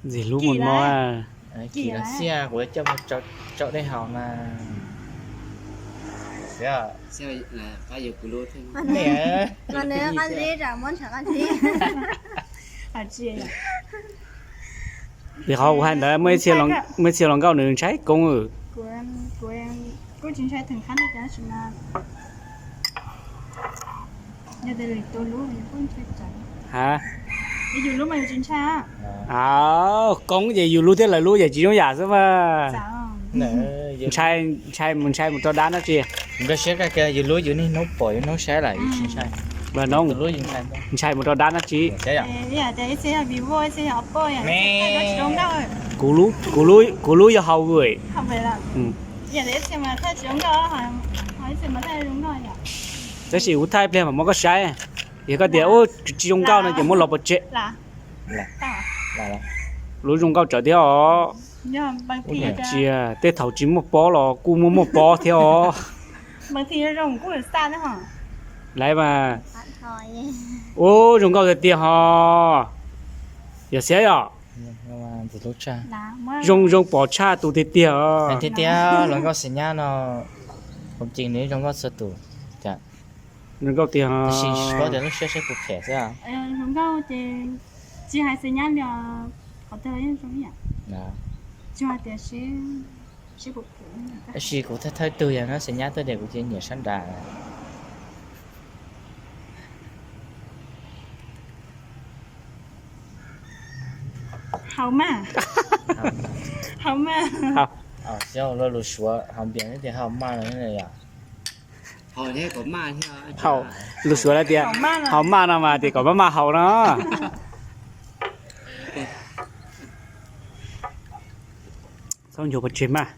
Ntxim hlub muaj mob. Kim los xiab, kuv coj mus tsau dej haus na. Tim qhov kuv hais ntawd muaj ib txhia hluas nkauj nws ntshai koob. Ha, koob ces yus lub thiab lawv lub ces tsis zoo yam xwb mas. Ntshai, ntshai mus, ntshai mus rau dab dab tsi? Nkawd siab kawg, yus lub yus niaj hnub pom yus hnub saib lawm yus tsis ntshai. Ntshai mus rau dab dab tsi? Kuv lub, kuv lub yog Huawei. Tab sis kuv thaij pliag mam muab koj saib. Yog koj tias ua tsis zoo nkauj no ces muab los pov tseg. Lub zoo nkauj tsawv thiab os. Tsis, tej thaum tsis muaj pob los kuj muaj muaj pob thiab os. Lawv mas, ua zoo nkauj tiag tiag ho. Yog xiab yom. Zoo zoo pom tshaj tus tiag tiag os. Tiag tiag, hluas nkauj Xeem Nyab no, hluas nkauj txhua tus. Zoo nkauj tiag. Tab sis lub siab saib puas phem xwb. Tab sis kuv thawj thawj tug yog no Xeem Nyab tuaj ces kuv cia nyiam sab nrad. Haus mas. Haus mas. Xyov luag lus Suav haus npias tias haus mas no yom. Lus Suav lawv tias haus mas no mas tias kom maj maj haus no. Txhob nchuav pov tseg mas.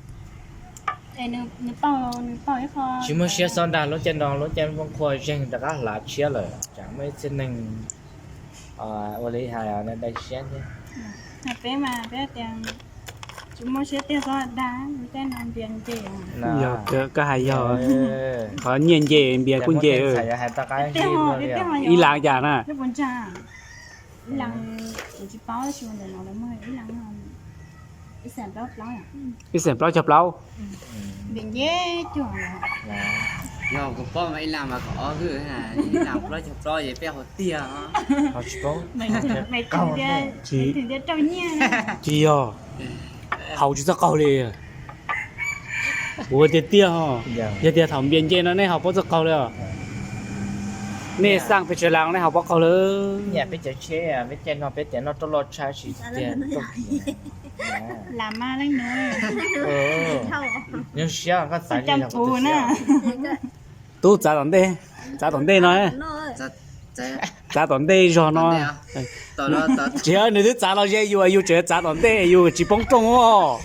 Tsis muaj siab xob dag lub caij no, lub caij nplooj qhuav zeeg rov qab hlav tshiab lawm, tsam muaj ib txhia neeg ua li hais dai siab thiab. Yog, koj hais yog, qhov nyiaj nce npias kuj nce. Ib lab cas na? Ib xees plaub caug plaub. Tsis yog, haus tsis txawj qaug li. Kuv tiag tiag, yog tias thaum npias nce no nej haus paub txawj qaug li os? Nej xaj pes tsawg las nej haus paub qaug lawm? Peb cov tsheb peb caij no peb tias noj roj loj tshaj sis tiag. Nyob siab koj txav li. Tub txav tom ntej, txav tom ntej no. Txav tom ntej zog no. Tsis, nws twb txav los ze yus, yus tseem txav tom ntej yus tsis poob rooj os.